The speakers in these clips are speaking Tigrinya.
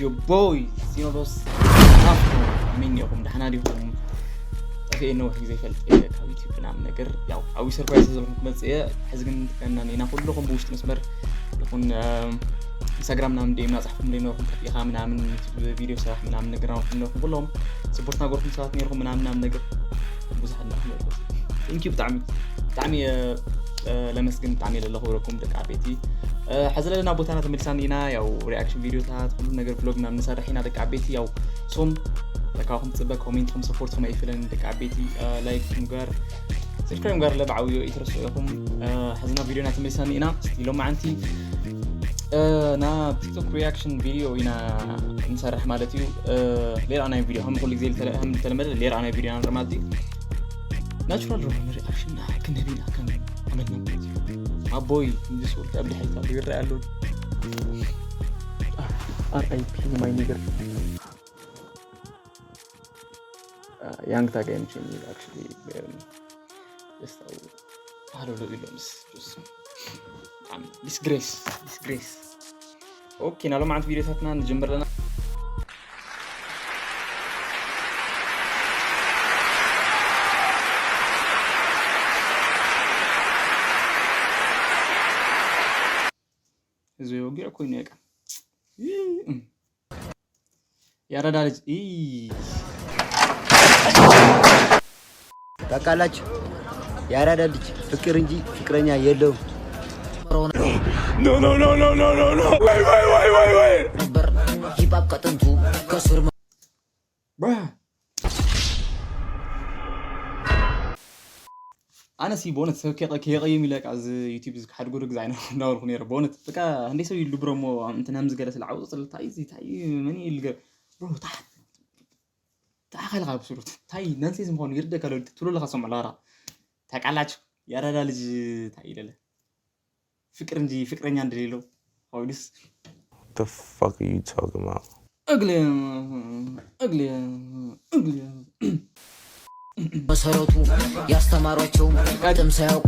Your boy ሲኖዶስ ኣሜን። ዲኹም ደሓና ዲኹም? ጠፊኤ ነዊሕ ግዜ ይፈልጥ እየ ካብ ዩቲዩብ ምናምን ነገር፣ ያው ኣብ ሰርፕራይዝ ዘለኹም ክመጽእ እየ። ሕዚ ግን ከናን ኢና ኩልኹም ብውሽጢ መስመር ይኹን ኢንስታግራም ምናምን ደም ናጻሕኩም ደይነበርኩም ከፊኻ ምናምን ዩቲዩብ ቪዲዮ ስራሕ ምናምን ነገር ናኹም ነኹም ኩሎም ስፖርት ናገርኩም ሰባት ነርኩም ምናምን ምናምን ነገር ብዙሓት ናኹም ነርኩም። Thank you ብጣዕሚ ብጣዕሚ ለመስግን ብጣዕሚ ለለኹ ረኩም ደቂ ዓበይቲ። ሕዚ ለለና ቦታና ተመልሳን ኢና፣ ያው ሪኣክሽን ቪዲዮታት ኩሉ ነገር ብሎግ ምናምን ንሰርሕ ኢና ደቂ ዓበይቲ። ያው ሶም ለካኹም ፅበ ኮሜንትኩም ሰፖርትኩም ኣይፍለን ደቂ ዓበይቲ። ላይክ ምግባር ሰብስክራይብ ምግባር ለብዓውዮ ይትረስዑ ኢኹም። ሕዝና ቪዲዮና ተመልሳን ኢና ስቲሎም መዓንቲ ናብ ቲክቶክ ሪኣክሽን ቪዲዮ ኢና ንሰርሕ ማለት እዩ። ሌላ ናይ ቪዲዮ ከም ኩሉ ግዜ ከም ተለመደ ሌላ ናይ ቪዲዮ ንርኢ ማለት እዩ። ናቹራል ዝኾነ ሪኣክሽን ክንህብ ኢና ከም ኣመልና ማለት እዩ። ኣቦይ እንድስ ወልድ ኣብ ድሕሪት ኣሎ ይረአ ኣሎ። R I P my nigger. Young Thug M G actually ደስታው ሃሎ ኢሎምስ ዲስግሬስ ዲስግሬስ። ኦኬ፣ ናሎም ዓንት ቪዲዮታትና ንጀምር ኣለና። እዚ ወጊዕ ኮይኑ ያውቃል። ያረዳ ልጅ ታውቃላችሁ፣ የአራዳ ልጅ ፍቅር እንጂ ፍቅረኛ የለውም። ነበር ሂፓፕ ከጥንቱ ከስር ኣነሲ ብእውነት ሰብ ከይቀይም ኢለ ቃ እዚ ዩቲብ እዚ ክሓድጎ ዶ ግዛዕ እንዳበልኩ ነይረ። ብእውነት በቃ እንደ ሰብ ይሉ ብረሞ እንትን ከምዚ ገለ ስለ ዓውፅፅል ታይ እዚ ታይ መን ይልገ ብሮ ታሓት ተኣኸልካ ብስሩት ታይ ነንሴ ዝምዃኑ ይርደካ ዶ ትብሎ ኣለካ ሰምዑ ላራ ታቃላች ያራዳ ልጅ ታይ ይለለ ፍቅር እንጂ ፍቅረኛ እንደሌለው ሆይዱስ The fuck are you talking about? እግል እግል እግል መሰረቱ ያስተማሯቸው ጥም ሳያውቁ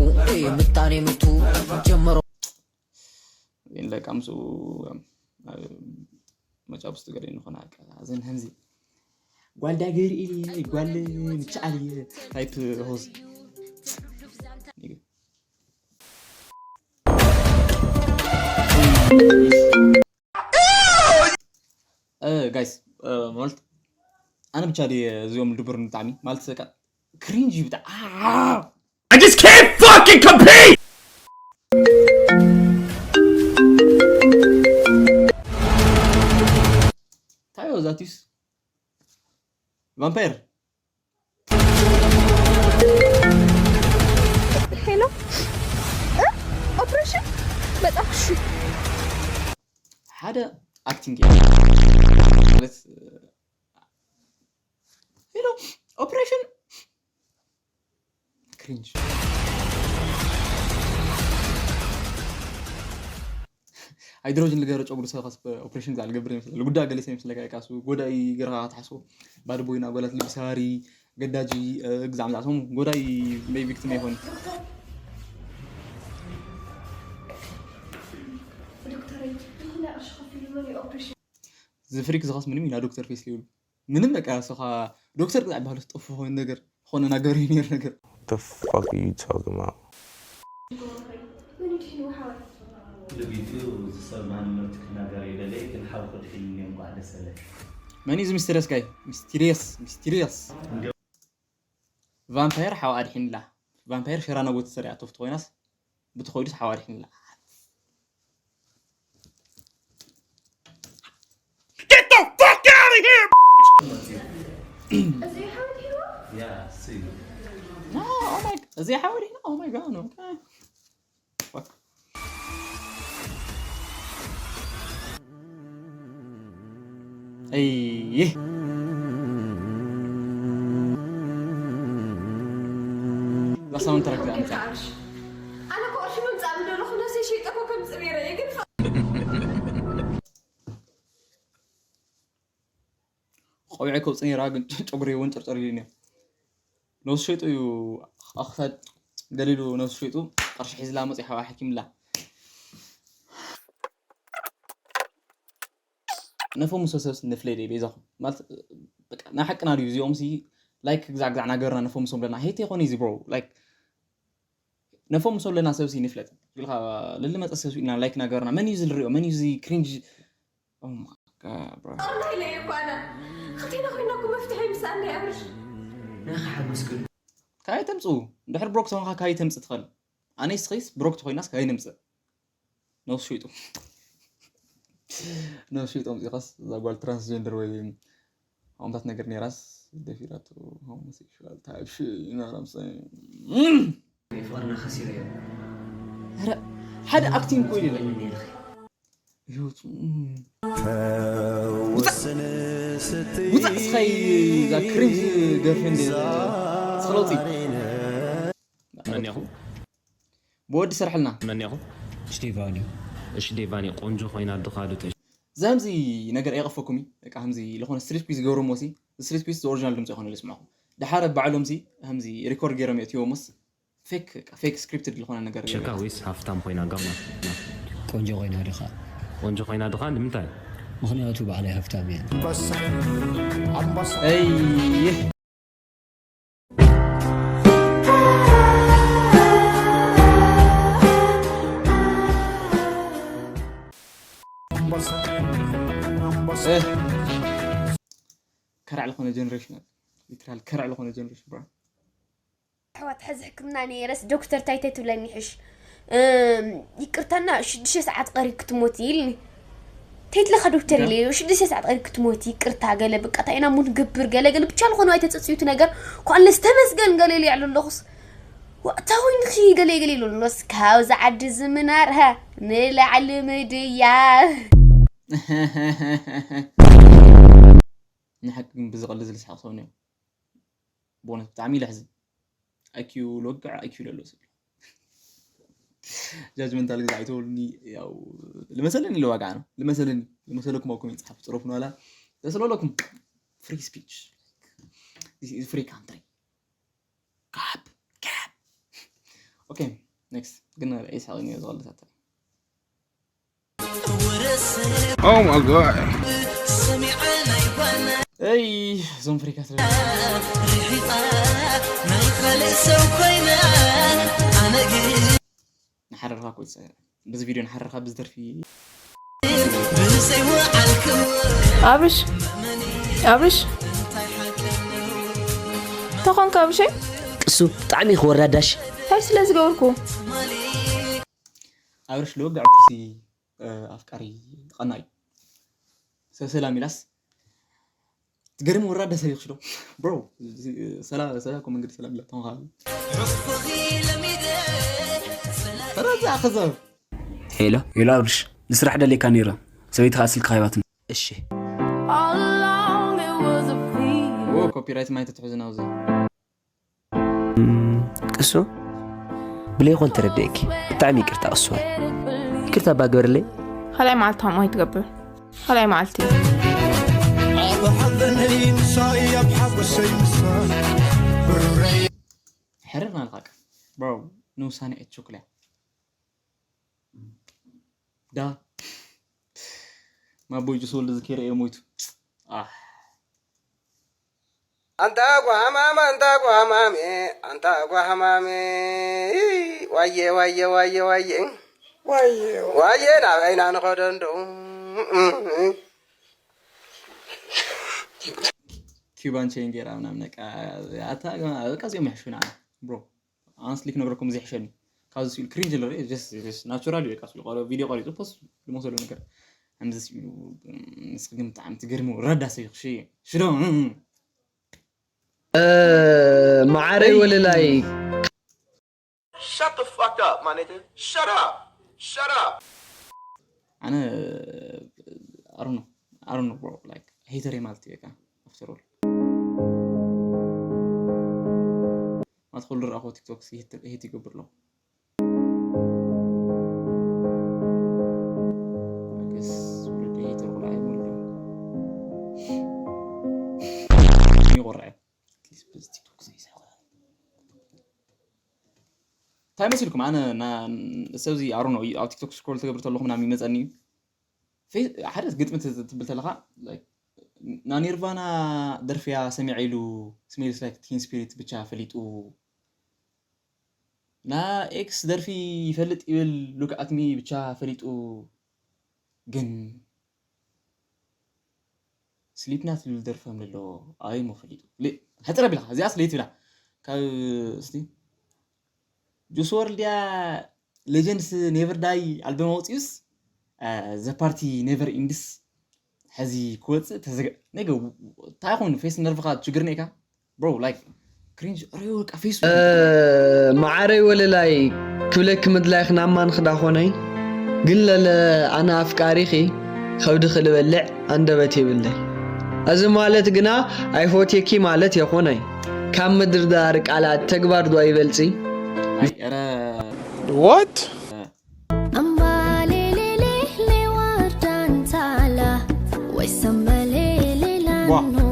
ምጣኔ ምቱ ጀምሮ ለቃምሱ መጫ ውስጥ ገደ ንኾነ ኣዘን ከምዚ ጓል ዳገር ኢል ጓል ምቻል ታይፕ ሆዝ ጋይስ ማለት ኣነ ብቻ ዲ እዚኦም ድብር ብጣዕሚ ማለት በቃ ክሪንጅ ብጣ I just can't fucking compete! ታዮ ዛቲስ ቫምፓየር ሄሎ ኦፕሬሽን በጣም እሺ ሓደ ኣክቲንግ ማለት ሄሎ ኦፕሬሽን ክሪንጅ ሃይድሮጅን ልገረ ጨጉሩ ሰኸስ ኦፕሬሽን ዛ ልገብር ይመስለ ልጉዳ ገለሰ ይመስለካ ቃሱ ጎዳይ ገርኻ ክትሓስቦ ባዶ ቦይና ጓላት ልብሳሪ ገዳጂ ግዛዕ ምዛዕ ሰሙ ጎዳይ መይ ቪክቲም ይኾን ዝፍሪክ ዝኸስ ምንም ኢና ዶክተር ፌስ ሊብሉ ምንም በቃ ስኻ ዶክተር ቅጣዕ ባህሉ ዝጠፉ ኾን ነገር ዝኾነ ናገር ነር ነገር The fuck are you talking about? ልቢቱ ዝሰብ ማንነት ክናገር የደለይ ግን ሓው ክድሒልኒ እንኳዕ ደሰለ መን እዩ እዚ ሚስተሪየስ ጋይ ሚስተሪየስ ሚስተሪየስ ቫምፓየር ሓው ኣድሒንላ ቫምፓየር ሸራ ነጎት ሰሪያ ቶፍቲ ኮይናስ ብትኸይዱስ ሓው ኣድሒንላ Get the fuck out of here! እዚ ሓወር ኢና ኦ ማይ ጋድ ነው ይህ ሳውንድ ትራክ ዝኣምፃ ኣነ እኮ ቅርሺ ምምፃእ ምደለኹ ነሰይ ሸይጠ እኮ ከምፅእ ነይረ እየ ግን ቆቢዐ ከውፅእ ነይራ ግን ጨጉሪ እውን ጨርጨር ኢሉ ነይሩ ነብሱ ሸይጡ እዩ ኣክሳድ ገሊሉ ነብሱ ሸይጡ ቅርሺ ሒዝላ መፅእ ሓዋ ሓኪምላ ነፈምሶ ሰብስ ንፍለይ ደይ ቤዛኹም ማለት በቃ ናይ ሓቅና ድዩ እዚኦም ሲ ላይክ ግዛዕ ግዛዕ ናገርና ነፈምሶም ለና ሄት ይኾን እዚ ብሮ ላይክ ነፈምሶ ለና ሰብሲ ንፍለጥ ኢልካ ልልመፀ ሰብሲ ኢልና ላይክ ናገርና መን እዩ ዝልሪኦ መን እዩ እዚ ክሪንጅ ኣምናይለየ እኮ ኣነ ክቴና ኮይና እኮ መፍትሒ ይምሳእ ናይ ኣብርሽ ንኻ ሓጎስ ግን ካይ ተምፅኡ እንድሕር ብሮክ ተኾንካ ካይ ተምፅእ ትኽእል ኣነይ ስኸይስ ብሮክ ተኮይናስ ካይ ነምፅእ ነብሱ ሽጡ ነብሱ ሽጡ ኣምፂኻስ እዛ ጓል ትራንስጀንደር ወይ ከምታት ነገር ነይራስ ደፊራቱ ሆሞሴክሹዋል ታይፕ ዩ ናራምሰ ፍቅርና ከሲረዮ ኧረ ሓደ ኣክቲንግ ኮይኑ ኢለ ህይወቱ ውፃእ ውፃእ ስኻይ እዛ ክሪንጅ ገርፍሬንድ ስኽለውፂ መን ኢኹም ብወዲ ሰርሐልና መን ኢኹም ስቴፋኒ እሺ ዴቫኒ ቆንጆ ኮይና ድኻ ዶ ተሽ ዘምዚ ነገር የቐፈኩም እዩ በቃ ከምዚ ዝኾነ ስትሪት ፒስ ዝገብሩ ሞሲ ስትሪት ፒስ ኦሪጂናል ድምፂ ይኾነ ልስማኹም ድሓረ ባዕሎም ሲ ከምዚ ሪኮርድ ገይሮም የእትዎ ሞስ ፌክ ፌክ ስክሪፕትድ ዝኾነ ነገር ሸካ ወይስ ሃፍታም ኮይና ጋማ ቆንጆ ኮይና ድኻ ቆንጆ ኮይና ድኻ ንምንታይ ምክንያቱ ባዕላይ ሃፍታም እየ እይ ከራዕ ዝኾነ ጀነሬሽን ሊትራል ከራዕ ዝኾነ ጀነሬሽን ብራ ኣሕዋት ሕዚ ሕክምና ነይረስ ዶክተር ታይታይ ትብለኒ ሕሽ ይቅርታና ሽዱሽተ ሰዓት ቀሪብ ክትሞት ኢልኒ ተይትለካ ዶክተር ኢለ ሽዱሽተ ሰዓት ቀሪብ ክትሞት ይቅርታ ገለ ብቃ እንታይ ኢና ሙን ግብር ገለ ገለ ብቻ ዝኾነ ኣይተፀፅዩት ነገር ኳንለስ ተመስገን ገለ ኢለ ያዕሉ ኣለኹስ ዋእታ ኮይንኺ ገለ ገለ ኢሉ ኣሎስ ካብዚ ዓዲ ዝምናር ንላዕሊ ምድያ ንሓቂ ግን ብዝቐልድ ዝልስሓቕ ሰብ ነዮም ብእውነት ብጣዕሚ ለሕዝን ኣይኪዩ ለወግዕ ኣይኪዩ ለሎ ሰብ ጃጅመንታል ግዛ ኣይተወሉኒ ያው ልመሰለኒ ለዋጋ ነው ልመሰለኒ ልመሰለኩም ኣኩም ይፅሓፍ ፅረፉ ናላ ተስለለኩም free speech free country ካብ ካብ okay next ግን ርዒ ሳቕኒ ዝቐልሳታ Oh my god. እይ እዞም ፍሪካት ንሓረርካ ኮ ይፀ በዚ ቪድዮ ንሓረርካ ብዚ ደርፊ ኣብርሽ ኣብርሽ ተኾንካ ኣብርሸይ ቅሱ ብጣዕሚ ክወራዳሽ እንታይ ስለ ዝገበርኩ ኣብርሽ ልወግዕ ኩሲ ኣፍቃሪ ቀና እዩ ሰብ ሰላም ኢላስ ትገርም ወራዳ ሰብ ይኽሽዶ ብሮ ሰላ ሰላ ኮ መንገዲ ሰላም ኢላ ተንኻሉ ረዛ ክዘብ ሄሎ ሄሎ ኣብርሽ ንስራሕ ደሌካ ነይረ ሰበይትኻ ስልኪ ሃይባትኒ እሺ ኮፒራይት ማይ ተትሕዝና ኣብዚ ቅሱ ብለይ ኮን ተረድእኪ ብጣዕሚ ይቅርታ ቅሱ ይቅርታ ባገበርለይ ካልኣይ መዓልቲ ከምኡ ኣይትገብር ካልኣይ መዓልቲ ሕርር ናልካ ብሮ ንውሳኔ ኣይትቸኩልያ ዳ ማቦይ ጁስ ወልድ ዝከይረ እየ ሞይቱ ኣንታ ጓሃማም ኣንታ ጓሃማም ኣንታ ጓሃማም ዋየ ዋየ ዋየ ዋየ ዋየ ናበይና ንኸዶ እንደው ኪባን ቼን ጌራ ምናምን በቃ ኣታ በቃ እዚኦም ይሕሹና ብሮ ኣንስሊ ክነግረኩም እዚ ይሕሸኒ ካብዚ ስኢሉ ክሪንጅ ንርኢ ናቹራል እዩ ቃስ ቪዲዮ ቀሪፁ ፖስት ልመሰሉ ነገር ከምዚ ስኢሉ ንስኺ ግን ብጣዕሚ ትገርሚ ረዳ ሰብ ይኽሽ ሽዶ መዓረይ ወለላይ Shut the fuck up, my nigga. Shut up. Shut up. ኣነ ኣሮኖ ኣሮኖ ብሮ ላይክ ሄተር ማለት እዩ በቃ after all ማለት ኩሉ ዝረኣኹ ቲክቶክ ሄት ይገብር ኣለኹ ወለዲ ሄተር ቆልዓ ይመልዶ ይቆርዐ ቲክቶክ እንታይ መሲልኩም ኣነ ሰብዚ ኣሮኖ ኣብ ቲክቶክ ስክሮል ተገብር ተለኹ ምናምን ይመፀኒ እዩ ፌ- ሓደ ግጥሚ ት- ትብል ተለኻ፣ like፣ ና ኒርቫና ደርፊያ ሰሚዐ ኢሉ ስሜልስ ላይክ ቲን ስፒሪት ብቻ ፈሊጡ፣ ና ኤክስ ደርፊ ይፈልጥ ይብል ሉክ ኣትሚ ብቻ ፈሊጡ፣ ግን ስሊፕናት ዝብል ደርፊ ከም ዘለዎ ኣይሞ ፈሊጡ። ለ- ሕፅር ኣቢልካ እዚኣስ ለይቲ ብላ ካብ እስቲ ጁስ ወርልድ ድያ ሌጀንድስ ኔቨር ዳይ ኣልበም ኣውፅኡስ ዘ ፓርቲ ኔቨር ኢንድስ ሕዚ ክወፅእ ተዘጋ ነገ እንታይ ይኹን ፌስ ነርቭኻ ችግር ነካ ብሮ ላይክ ክሪንጅ ሪዮ ቃ ፌስ መዓረይ ወለላይ ክብለኪ ምድላይክ ናማን ክዳ ኮነይ ግን ለለ ኣነ ኣፍቃሪኺ ከብድኺ ልበልዕ ኣንደበት የብለይ። እዚ ማለት ግና ኣይፎትየኪ ማለት የኾነይ። ካብ ምድርዳር ቃላት ተግባር ዶ ይበልጺ? ኣይ ኧረ What? Ambalelele lewardantala. Waisambalele lanu.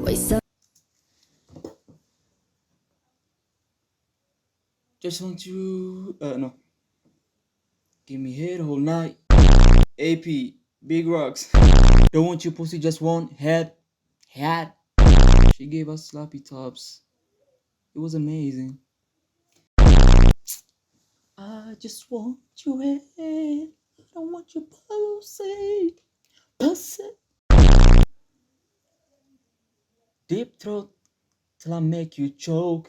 Waisam. Just want you, uh, no. Give me head whole night. A P, big rocks. Don't want you pussy, just want head, head. She gave us sloppy tops. It was amazing. I just want you head. I don't want you pussy. Pussy. Deep throat till I make you choke.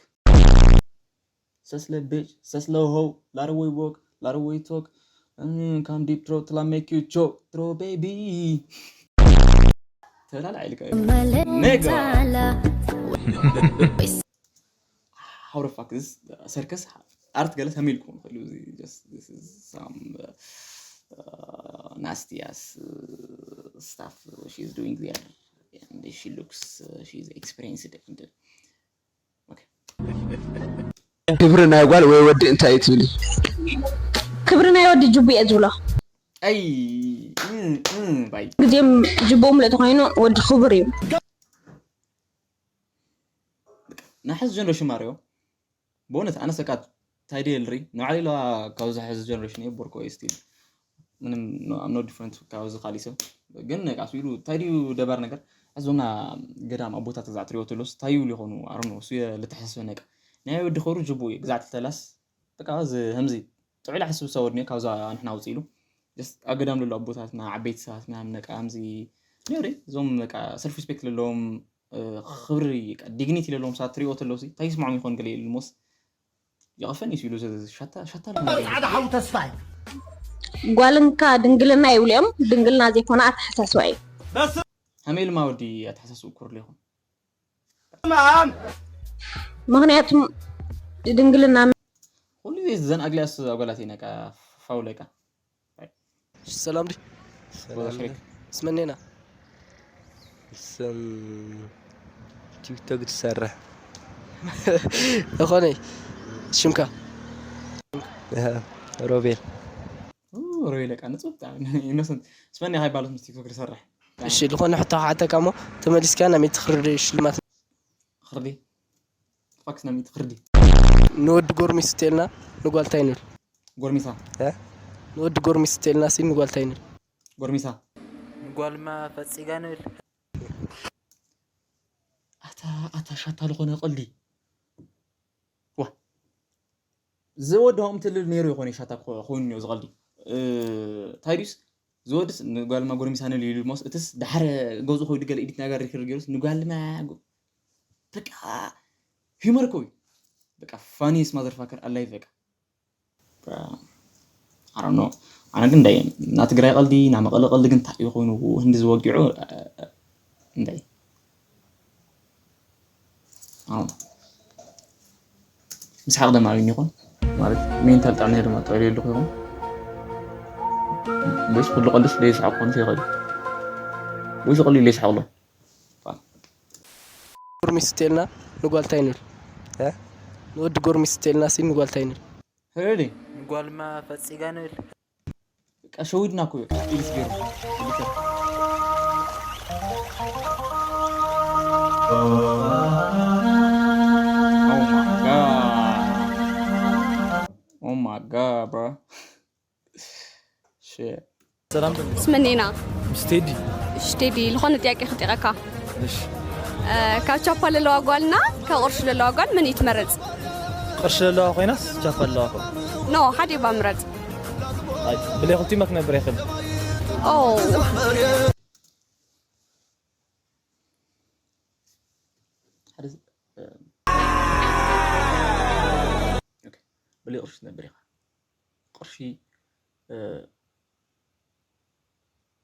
Sessle bitch, Sessle hoe, lot of way walk, lot of way talk. Mm, come deep throat till I make you choke. Throw baby. ተላላ ኢልካ እዩ። Nigga. How the fuck is circus art ገለ ከመይ ኢልኩም ይኽእሉ እዚ just this is some uh, uh, nasty ass uh, stuff she's doing there and she looks uh, she's experienced and okay. ክብሪ ናይ ጓል ወይ ወዲ እንታይ እዩ ትብሊ? ክብሪ ናይ ወዲ ጅቡ እየ ዝብሎ። ኣይ እም፣ እም፣ ባይ ግዜም ጅቦ ምልእቲ ኮይኑ ወዲ ክቡር እዩ። ናይ ሕዚ ጀነሬሽን ማርዮ ብእውነት ኣነስ በቃ ታይዲ ልሪ ንባዕለይ ኢለ ካብዚ ሕዚ ጀነሬሽን እየ ቦርኮ እዩ ስቲል ምንም I'm no different ካብዚ ካሊእ ሰብ ግን በቃ ስኢሉ እንታይ ድዩ ደባር ነገር ሕዞምና ገዳም ኣቦታት ግዛዕ ትሪኦ ተሎስ እንታይ ይብሉ ይኾኑ ኣሮኖ እሱ ልተሓሳስበ ነቃ ናይ ወዲ ኸሩ ጅቡ እዩ ግዛዕ ትልተላስ በቃ እዚ ከምዚ ጥዑይ ሕስብ ሰወድኒ ካብዛ ንሕና ውፅኢሉ ኣብ ገዳም ለሎ ኣቦታትና ዓበይቲ ሰባት ምናምን በቃ ከምዚ ነሪ እዞም በቃ ሰልፍ ሪስፔክት ለለዎም ክብሪ ዲግኒቲ ለለዎም ሰባት ትሪኦ ተለውሲ እንታይ ይስማዖም ይኾን ገለ ኢሉ ሞስ ይቐፈን እዩ ኢሉ ሻታ ሻታ ኣለና። ጻዕዳ ሓው ተስፋይ ጓልንካ ድንግልና ይብሉ እዮም። ድንግልና ዘይኮነ ኣተሓሳስባ እዩ። ሃሜል ማወዲ ኣተሓሳስቡ ኩርሉ ይኹን ማም ምክንያቱም ድንግልና ኩሉ ጊዜ ዘን ኣግሊያስ ኣጓላት እዩ ነቃ ፋውለቃ ሰላም ዲ ወዘሽሪክ ስመኔና ስም ቲክቶክ ትሰርሕ ዝኾነ ሽምካ ሮቤል ሮቤል ለቃ ንጹህ ብጣዕሚ ኢኖሰንት ስመኒ ሃይ ባሉት ምስ ቲክቶክ ዝሰርሕ እሺ ዝኾነ ሕቶ ሓተካ እሞ ተመሊስካ ናይ ሚእቲ ክርዲ ሽልማት ክርዲ ፋክስ ናይ ሚእቲ ክርዲ ንወዲ ጎርሚስ ተልና ንጓል እንታይ ንብል ጎርሚሳ ንወዲ ጎርሚስ ተልና ሲ ንጓል እንታይ ንብል ጎርሚሳ ንጓልማ ፈጺጋ ንብል ኣታ ኣታ ሻታ ዝኾነ ቀልዲ ዋ ዝወድኦም ትልል ነይሩ ይኾነ ሻታ ክኾን እኒኦ ዝቐልዲ እንታይ ድዩስ ዝወድስ ንጓልማ ጎርሚሳ ንል ኢሉ ሞስ እትስ ድሓረ ገዝኡ ኮይዱ ገለ ኢዲት ነገር ሪክር ገይሩስ ንጓልማ በቃ ሂመር ኮይ በቃ ፋኒስ ማዘርፋከር ኣላይፍ በቃ ኣሮኖ ኣነ ግን እንዳይ ና ትግራይ ቀልዲ ና መቐለ ቀልዲ ግን እንታይ ኮይኑ ህንዲ ዝወጊዑ እንዳይ ምስሓቕ ደማ ይን ይኹን ማለት ሜንታል ጣዕሚ ድማ ጠቕልየ ኣለኹ ይኹን ወይስ ኩሉ ቀልድስ ለይስሓቕ ኮንስ ይኽእል ወይስ ቀልዩ ለይስሓቕ ኣሎ ጎርሚስ ተልና ንጓል እንታይ ንብል ንወዲ ጎርሚስ ተልና ሲ ንጓል እንታይ ንብል ሄዲ ንጓልማ ፈጺጋ ንብል በቃ ሸዊድና እኮ በቃ ኢሊስ ገይሩ Oh my god, bro. Shit. ሰላም በል። ስመኒና ምስ ቴዲ። ሽቴዲ ዝኾነ ጥያቄ ክጠይቀካ። እሺ። ካብ ቻፓ ለለዋ ጓልና ካብ ቅርሺ ለለዋ ጓል መን እዩ ትመርጽ? ቅርሺ ለለዋ ኮይናስ ቻፓ ለለዋ ኮይና? ኖ ሓደ ይባ ምረጽ። ኣይ ብለይ ክልቲማ ክነብር ይኽእል። ኦ ሓደ ዝ- እ፣ ኦኬ፣ ብለይ ቅርሺ ትነብር ኢኻ። ቅርሺ እ፣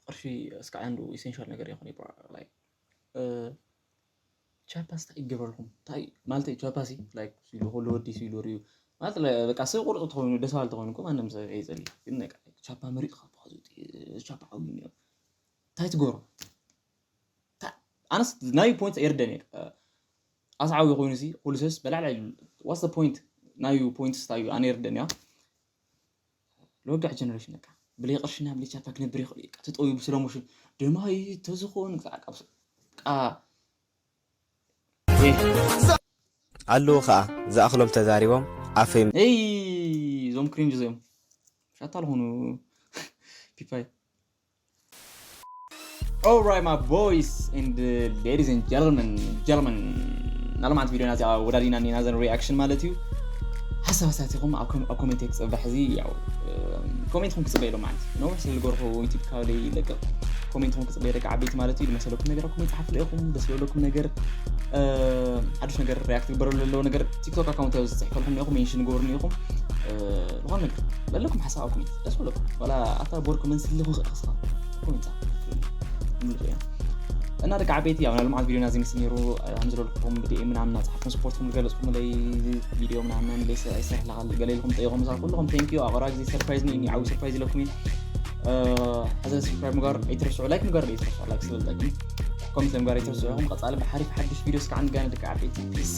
ቅርሺ እስካዕ ኣንዱ ኢሴንሻል ነገር ይኾን ይባ ላይክ እ፣ ቻፓስ እንታይ ይገበርልኩም? እንታይ ማለት እዩ? ቻፓሲ ላይክ ሲሉ ከሎ ወዲ ሲሉ ሪዩ ማለት ለ- በቃ ሰብ ቁርጡ ተኾይኑ ደስ ባል ተኾይኑ እኮ ማንም ሰብ ይጸሊ። ግን በቃ ቻፓ መሪጥካ ብኸዚ ቻፓ ዓብዩ ነይሩ እንታይ ትገብሮ? ኣነስ ናይ ፖይንት የርደን እየ ኣስዓዊ ኮይኑ ሲ ኩሉ ሰስ በላዕላ ዋስ ፖይንት ናይ ፖይንት ስታዩ ኣነ የርደን እያ። ለወጋዕ ጀነሬሽን በቃ ብለይ ቅርሽና ብለይ ቻፓ ክነብር ይኽእል እዩ። ተጠውዩ ብስሎሞሽን ደማይ ተዝኾን ቃ ኣለዉ ኸኣ ዝኣኽሎም ተዛሪቦም ኣፈይ ይ እዞም ክሪንጅ እዚኦም ሻታ ልኾኑ ፒፓይ Alright, my boys and uh, ladies and gentlemen, gentlemen. ናሎም ዓንት ቪድዮና እዚኣ ወዳዲና እኒና ዘን ሪኣክሽን ማለት እዩ። ሓሳብ ኣሳቲኹም ኣብ ኮሜንት ክፅበሕ እዚ ያው ኮሜንትኩም ክፅበ ኢሎም ማለት እዩ። ነውሕ ስለ ዝገርኹ ዩቲብ ካብ ለይ ይለቅቕ ኮሜንትኩም ክፅበ ደቂ ዓበይቲ ማለት እዩ። ዝመሰለኩም ነገር ኣብ ኮሜንት ሓፍለ ኢኹም ደስ ዝበለኩም ነገር ሓዱሽ ነገር ሪያክት ግበረሉ ዘለዎ ነገር ቲክቶክ ኣካውንት ያው ዝፅሕፈልኩም ኢኹም ሜንሽን ግበሩኒ ኢኹም ዝኾነ ነገር ለለኩም ሓሳብ ኣብ ኮሜንት ደስ በለኩም ዋላ ኣታ ቦርኩ መንስሊ ክስኻ ኮሜንት ምልጡ እያ እና ደቂ ዓበይቲ ያው ናይ ልምዓት ቪዲዮና እዚ ምስ ነይሩ ኣምዝለልኩም ብዲኤ ምናምን ናፅሓፍኩም ስፖርትኩም ዝገለፅኩምለይ ቪዲዮ ምናምን ሌስ ኣይሰርሕልካ ገለ ኢልኩም ጠይቆም ዛ ኩልኹም ቴንኪዩ ኣቐራ ግዜ ሰርፕራይዝ ኒ ዓብዩ ሰርፕራይዝ ኢለኩም እዩ ሓዘ ሰብስክራይብ ምግባር ኣይትረስዑ ላይክ ምግባር ኣይትረስዑ ላይክ ስለዝጠቅም ኮሜንት ምግባር ኣይትረስዑ ኢኹም ቀፃሊ ብሓሪፍ ሓድሽ ቪዲዮ እስካዕ ንጋነ ደቂ ዓበይቲ ፒስ